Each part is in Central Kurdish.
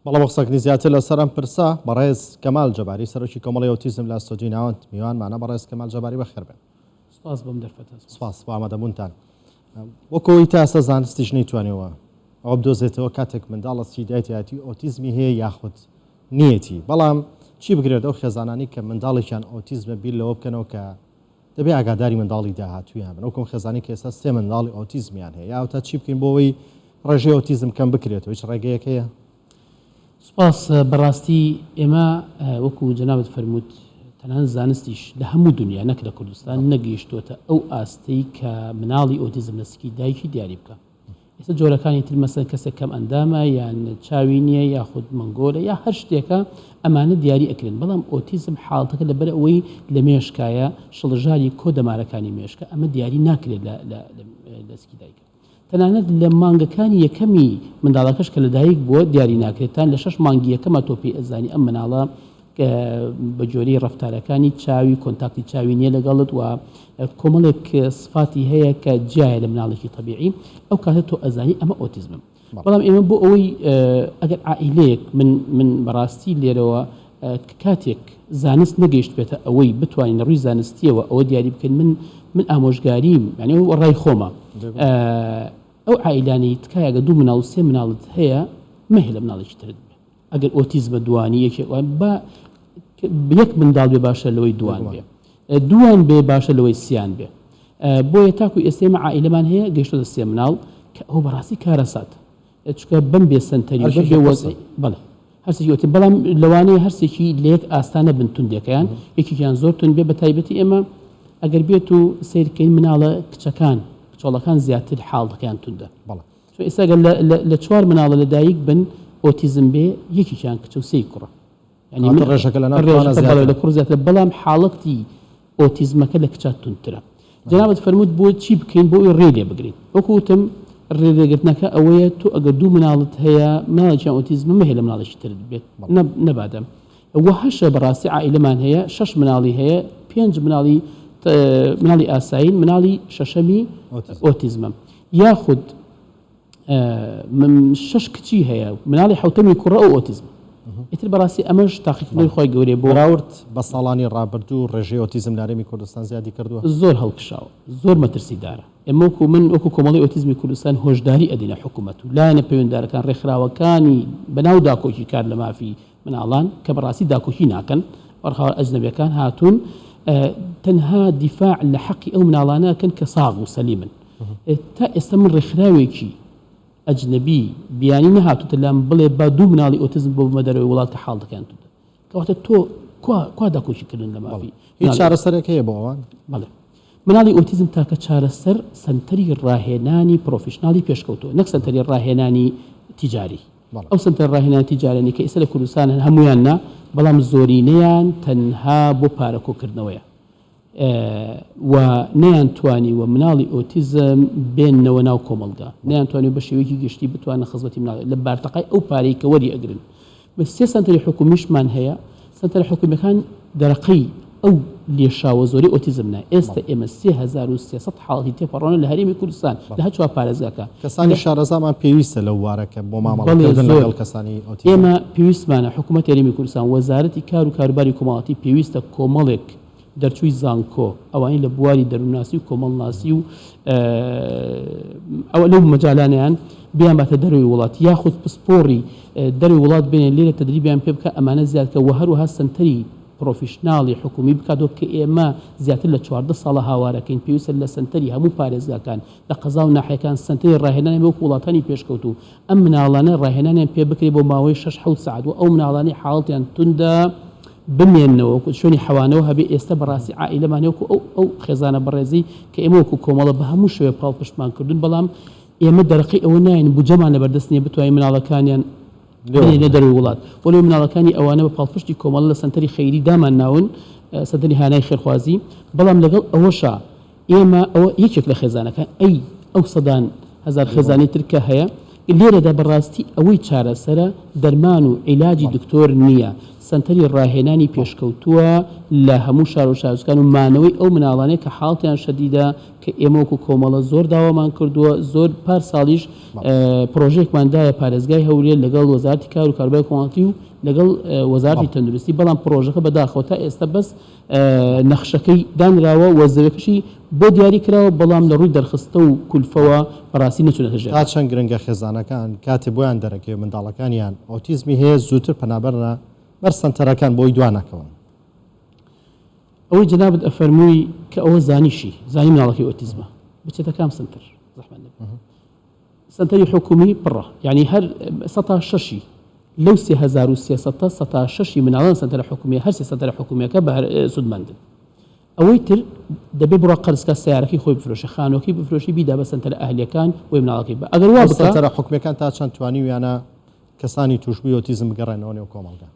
بەڵێ بۆ قسەکردنی زیاتر لەسەر ئەم پرسە بەڕێز کەمال جەباری سەرۆکی کۆمەڵی ئۆتیزم لە ستۆدیۆی ناوەند میوانمانە. بەڕێز کەمال جەباری بەخێر بێن. سپاس بۆم دەرفەتە. سپاس بۆ ئامادەبوونتان. وەکو ئەوەی تا ئێستا زانستیش نەیتوانیوە ئەوە بدۆزێتەوە کاتێک منداڵ لە سکی دایکیەتی ئۆتیزمی هەیە یاخود نییەتی، بەڵام چی بکرێت ئەو خێزانانەی کە منداڵێکیان ئۆتیزمە بیر لەوە بکەنەوە کە دەبێ ئاگاداری منداڵی داهاتوویان بن، وەکو ئەم خێزانەی کە ئێستا سێ منداڵی ئۆتیزمیان هەیە، یا ئەوتا چی بکەین بۆ ئەوەی ڕێژەی ئۆتیزم کەم بکرێتەوە، هیچ ڕێگەیەک هەیە؟ سوپاس، بەڕاستی ئێمە وەکو جەنابت فەرمووت تەنانەت زانستیش لە هەموو دونیا نەک لە کوردستان نەگەیشتووەتە ئەو ئاستەی کە مناڵی ئۆتیزم لە سکی دایکی دیاری بکا. ئێستا جۆرەکانی تر مەسەن کەسێک کەم ئەندامە یان چاوی نییە یاخود مەنگۆلە یا هەر شتێکە ئەمانە دیاری ئەکرێن بەڵام ئۆتیزم حاڵەتەکە لەبەر ئەوەی لە مێشکایە شڵەژاری کۆ دەمارەکانی مێشکە ئەمە دیاری ناکرێت لە سکی دایکە تەنانەت لە مانگەکانی یەکەمی منداڵەکەش کە لەدایک بووە دیاری ناکرێت تان لە شەش مانگی یەکەمە تۆ پێی ئەزانی ئەم مناڵە بە جۆری ڕەفتارەکانی چاوی کۆنتاکتی چاوی نییە لەگەڵت و کۆمەڵێک سفاتی هەیە کە جیایە لە مناڵێکی تەبیعی ئەو کاتە تۆ ئەزانی ئەمە ئۆتیزمە بەڵام ئێمە بۆ ئەوەی ئەگەر عائیلەیەک من من بەڕاستی لێرەوە کاتێک زانست نەگەیشت بێتە ئەوەی بتوانین لە ڕووی زانستیەوە ئەوە دیاری بکەین من من ئامۆژگاریم یعنی ئەو ڕای خۆمە ئەو عائیلانەی تکایە گە دوو مناڵ و سێ مناڵت هەیە مەهێلە مناڵێکی ترت بێ ئەگەر ئۆتیزمە دوانی یەکێک با یەک منداڵ بێ باشە لەوەی دوان بێ دووان بێ باشە لەوەی سیان بێ بۆیە تاکو ئێستا ئێمە عائیلەمان هەیە گەیشتۆتە سێ مناڵ کە ئەو بەڕاستی کارەسات چونکە بەم بێ سەنتەری و بەم بێ وەزعی بەڵێ هەرسێکی ئۆتی بەڵام لەوانەیە هەرسێکی لە یەک ئاستا نەبن توندێکەیان یەکێکیان زۆر توند بێ بە تایبەتی ئێمە ئەگەر بێت و سەیرکەین مناڵە کچەکان کچۆڵەکان زیاتر حاڵەکەیان توندە بەڵێ چون ئێستا گەر لە چوار مناڵە لەدایک بن ئۆتیزم بێ یەکێکیان کچە و سێی کوڕە یعنی من ڕێژەکە لە ناو کوڕانە زیاترە لە کوڕ زیاترە بەڵام حاڵەتی ئۆتیزمەکە لە کچە توندترە جەنابت فەرمووت بۆ چی بکەین بۆ ئەوەی ڕێ لێ بگرین وەکو وتم ڕێ لێگرتنەکە ئەوەیە تۆ ئەگەر دوو مناڵت هەیە مناڵێکیان ئۆتیزمە مەهێلە مناڵێکی ترت بێت نەبادە وە هەشە بەڕاستی عائیلەمان هەیە شەش مناڵی هەیە پێنج مناڵی مناڵی ئاسایین مناڵی شەشەمی ئۆتیزمە یاخود من شەش کچی هەیە مناڵی حوتەمی کوڕە ئەو ئۆتیزم ئیتر بەڕاستی ئەمەش تاقیکردنەوەی خوای گەورەیە بۆ بەراورد بە ساڵانی ڕابردوو ڕێژەی ئۆتیزم لە هەرێمی کوردستان زیادی کردووە؟ زۆر هەڵکشاوە زۆر مەترسیدارە ئێمە وەکو من وەکو کۆمەڵەی ئۆتیزمی کوردستان هۆشداری ئەدەینە حکومەت و لایەنە پەیوەنددارەکان ڕێکخراوەکانی بەناو داکۆکی کار لە مافی مناڵان کە بەڕاستی داکۆکی ناکەن ڕێکخراوە ئەجنەبیەکان هاتوون تەنها دیفاع لە حەقی ئەو مناڵانە ئەکەن کە ساغ و سەلیمن تا ئێستا من ڕێکخراوێکی ئەجنەبی بیانی نەهاتوتە لام بڵێ با دوو مناڵی ئۆتیزم بۆ بمە دەرەوەی وڵات کە حاڵەتەکەیان توندە کەواتە تۆ کوا کوا داکۆکی کردن لە مافی هیچ چارەسەرێک هەیە بۆ ئەوان؟ بەڵێ مناڵی ئۆتیزم تاکە چارەسەر سەنتەری ڕاهێنانی پرۆفیشناڵی پێشکەوتووە نەک سەنتەری ڕاهێنانی تیجاری ئەو سەنتەر ڕاهێنانە تیجاریانەی کە ئێستا لە کوردستان هەن هەموویان نا بەڵام زۆرینەیان تەنها بۆ پارە کۆکردنەوەیە و نەیانتوانیوە مناڵی ئۆتیزم بێننەوە ناو کۆمەڵگا، نەیانتوانیوە بە شێوەیەکی گشتی بتوانن خزمەتی مناڵ لە بارتەقای ئەو پارەی کە وەری ئەگرن. سێ سەنتەری حکومیشمان هەیە، سەنتەرە حکومیەکان دەرەقەی ئەو لێشاوە زۆرەی ئۆتیزم نا، ئێستا ئێمە 3300 حاڵەتی تێپەڕۆنە لە هەرێمی کوردستان لە هەر چوار پارێزگاکە. کەسانی شارەزامان پێویستە لەو بوارە کە بۆ مامەڵەکردن لەگەڵ کەسانی ئۆتیزم. ئێمە پێویستمانە حکومەتی هەرێمی کوردستان، وەزارەتی کار و کاروباری کۆمەڵاتی پێویستە کۆمەڵێک دەرچووی زانکۆ، ئەوانەی لە بواری دەروونناسی و کۆمەڵناسی و ئەوە لەو مەجالانەیان بیانباتە دەرەوەی وڵات یاخود پسپۆڕی دەرەوەی وڵات بێنێ لێرە تەدریبیان پێ بکا ئەمانە زیاد کە وە هەروەها سەنتەری پڕۆفیشناڵی حکوومی بکاتەوە کە ئێمە زیاتر لە 14 ساڵە هاوارەکەین پێویستە لە سەنتەری هەموو پارێزگاکان لە قەزا و ناحیەکان سەنتەری ڕاهێنان هەبێ وەکو وڵاتانی پێشکەوتوو ئەم مناڵانە ڕاهێنانیان پێ بکرێ بۆ ماوەی شەش حەوت سەعات و ئەو مناڵانەی حاڵەتیان توندە بمێننەوە وەکو شوێنی حەوانەوە هەبێ ئێستا بەڕاستی عائیلەمان هەیە وەکو ئەو ئەو خێزانە بەڕێزەی کە ئێمە وەکو کۆمەڵە بە هەموو شێوەیەک پاڵپشتمان کردوون بەڵام ئێمە دەرەقەی ئەوە ناین بودجەمان لەبەردەست نییە بتوانین مناڵەکانیان بنێینە دەرەوەی وڵات وەلێ مناڵەکانی ئەوانە بە پاڵپشتی کۆمەڵە لە سەنتەری خەیری دامان ناون سەنتەری هانای خێرخوازی بەڵام لەگەڵ ئەوەشا ئێمە ئەوە یەکێک لە خێزانەکان ئەی ئەو سەدان هەزار خێزانی تر کە هەیە لێرەدا بەڕاستی ئەوەی چارەسەرە دەرمان و عیلاجی دکتۆر نییە. سەنتەری ڕاهێنانی پێشکەوتووە لە هەموو شار و شارۆچکان و مانەوەی ئەو مناڵانەی کە حاڵتیان شەدیدە کە ئێمە وەکو کۆمەڵە زۆر داوامان کردووە زۆر پار ساڵیش پڕۆژەیەکمان دایە پارێزگای هەولێر لەگەڵ وەزارەتی کار و کاروباری کۆمەڵاتی و لەگەڵ وەزارەتی تەندروستی بەڵام پڕۆژەکە بەداخەوە تا ئێستا بەس نەخشەکەی دانراوە و زەویەکەشی بۆ دیاری کراوە بەڵام لە ڕووی دەرخستە و کولفەوە بەڕاستی نەچوونەتە ژێر. تا چەند گرنگە خێزانەکان کاتێ بۆیان دەرەکەوێت منداڵەکانیان ئۆتیزمی هەیە زووتر پەنابەرنە بەر سەنتەرەکان بۆی دوا نەکەون؟ ئەوەی جەنابت ئەفەرمووی کە ئەوە زانیشی زانی مناڵەکەی ئۆتیزمە بچێتە کام سەنتەر؟ زەحمەت نەبێت. سەنتەری حکومی پڕە یانی هەر سەتا شەشی لەو 3300 سەتا شەشی مناڵان سەنتەرە حکومیە هەر سێ سەنتەرە حکومیەکە بە سوودمەندن ئەوەی تر دەبێ بڕا قەرزکا سیارەکەی خۆی بفرۆشێ خانوەکەی بفرۆشی بیدا بە سەنتەرە ئەهلیەکان بۆی مناڵەکەی بە ئەگەر وا بکا. سەنتەرە حکومیەکان تا چەند توانیویانە کەسانی توشبووی ئۆتیزم بگەڕێنەوە نێو کۆمەڵگا؟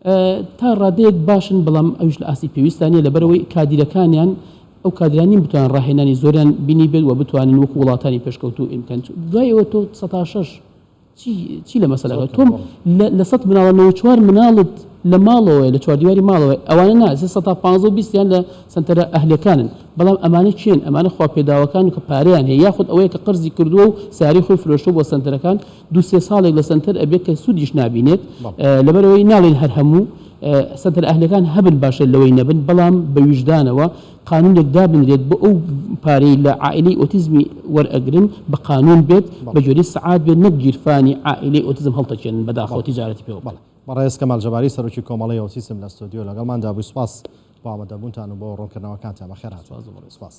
تا ڕادەیەک باشن بەڵام ئەویش لە ئاستی پێویستا نیە لەبەرئەوەی کادیرەکانیان ئەو کادیران نین بتوانن ڕاهێنانی زۆریان بینیبێت و بتوانن وەکو وڵاتانی پێشکەوتوو ئین بکەن دوای ئەوە تۆ سەتا شەش چی چی لە مەسەلەکە تۆ لە سەد مناڵە 94 مناڵت لە ماڵەوەیە لە چواردیواری ماڵەوەی ئەوانە نا سێ سەتا پانزە و بیستیان لە سەنتەرە ئەهلیەکانن بەڵام ئەمانە کێن ئەمانە خوا پێداوەکان و کە پارەیان هەیە یاخود ئەوەیە کە قەرزی کردووە و ساری خۆی فرۆشتووە بۆ سەنتەرەکان دوو سێ ساڵێک لە سەنتەر ئەبێت کە سوودیش نابینێت لەبەرئەوەی ناڵێین هەر هەموو سەنتەرە ئەهلیەکان هەبن باشە لەوەی نەبن بەڵام بە ویژدانەوە قانونێک دابنرێت بۆ ئەو پارەی لە عائیلەی ئۆتیزمی وەرئەگرن بە قانون بێت بە گوێرەی سەعات بێت نەک گیرفانی عائیلەی ئۆتیزم هەڵتەکێنن بەداخەوە تیجارەتی پێوە بکەن. بەڕێز کەمال جەباری سەرۆکی کۆمەڵەی ئۆتیزم لە ستۆدیۆ لەگەڵماندا بووی سوپاس بۆ ئامادەبوونتان و بۆ ڕوونکردنەوەکانتان بەخێرهاتن. سوپاس.